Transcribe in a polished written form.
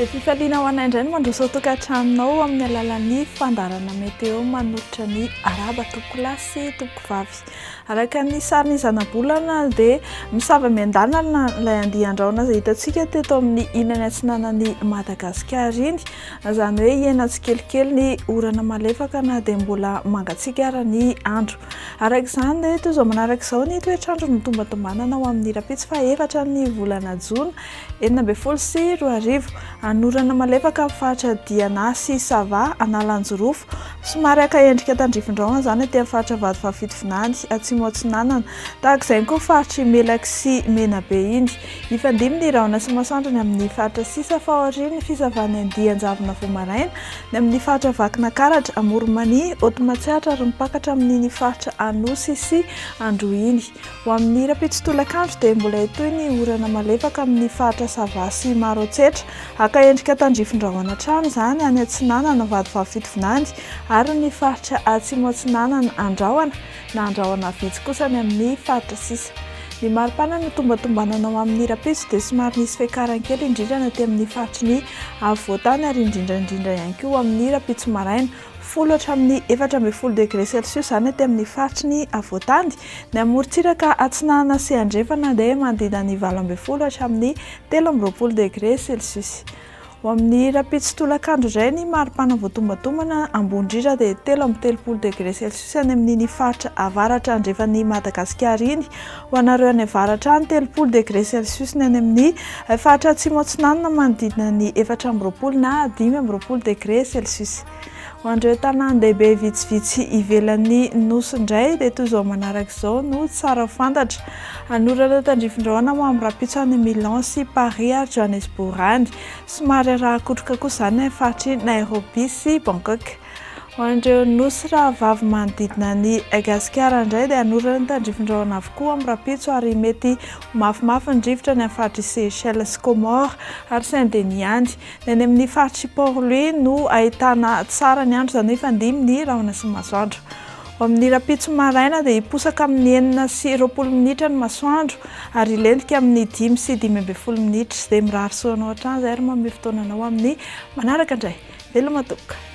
Dia fifaliana ho anay indray ny mandroso ao tokantranonao amin'ny alalan'ny fandaharana météo manolotra ny arahaba tompokolahy sy tompokovavy. Araka ny sarin'ny zanabolana dia misava miandalana ilay andian-drahona izay hitantsika teto amin'ny ilany atsinanan'i Madagasikara iny. Izany hoe hihena tsikelikely ny orana malefaka na dia mbola mangatsiaka ara ny andro. Araka izany dia toy izao manaraka izao ny toetr'andro notombantombanana ho amin'ny rahampitso faha-efatra ny volana jona 2016. Hanorana malefaka amin'ny faritra Diana sy Sava, Analanjirofo. Somary haka endrika tandrifin-drahona izany aty amin'ny faritra Vatovavy Fitovinany, Atsimo Atsinanana. Tahaka izay koa faritr'i Melaky sy Menabe iny. Hifandimby ny rahona sy masoandro ny amin'ny faritra sisa fa aorian'ny fisavan'ny andian-javona vao maraina, ny amin'ny faritra Vakinakaratra, Amoron'i-Mania, Haute Matsiatra ary mipakatra amin'iny faritra Anosy sy Androy iny. Ho amin'ny rahampitso tolakandro dia mbola hitohy ny orana malefaka amin'ny faritra Sava sy Maroantsetra. Haka endrika tandrifin-drahona hatrany izany any Atsinanana, Vatovavy Fitovinany ary ny faritra Atsimo Atsinanana, Andrahona na Andrahona vitsy kosa any amin'ny faritra sisa. Ny maripana notombantombanana ho amin'ny rahampitso dia somary nisy fiakarany kely indrindra ny aty amin'ny faritry ny afovoantany ary indrindra indrindra ihany koa ho amin'ny rahampitso maraina. 10 hatramin'ny 14 degre celsius izany aty amin'ny faritry ny afovoantany. Ny amorontsiraka atsinanana sy andrefana dia manodidina ny 18 hatramin'ny 23 degre celsius. Ho amin'ny rahampitso tolakandro indray ny maripana voatombantombana ambony indrindra dia 33 degre celsius any amin'iny faritra avaratra andrefan'i Madagasikara iny. Ho anareo any avaratra any, 30 degre celsius ny any amin'ny faritra atsimo atsinanana manodidina ny 24 na 25 degre celsius. Ho an'ireo tanàn-dehibe vitsivitsy ivelan'ny Nosy indray dia toy izao manaraka izao no tsara ho fantatra. Hanoratra tandrifin-drahona ho amin'ny rahampitso any Milan sy Paris ary Johannesburg any. Somary arahan-kotroka kosa izany any faritr'i Nairobi sy Bangkok. Ho an'ireo Nosy rahavavy manodidina an'i Gasikara indray dia hanoratra tandrifin-drahona avokoa amin'ny rahampitso ary mety ho mafimafy ny rivotra any amin'ny faritr'i Seychelles sy Comores ary Saint-Denis any. Ny any amin'ny faritr'i Port Louis no ahitana tsara ny andro, izany hoe hifandimby ny rahona sy ny masoandro. Ho amin'ny rahampitso maraina dia hiposaka amin'ny 26 minitra ny masoandro ary hilentika amin'ny 5:15 minitra. Dia mirary soa anao hatrany izahay ary manome fotoana anao amin'ny manaraka indray. Veloma tompoko.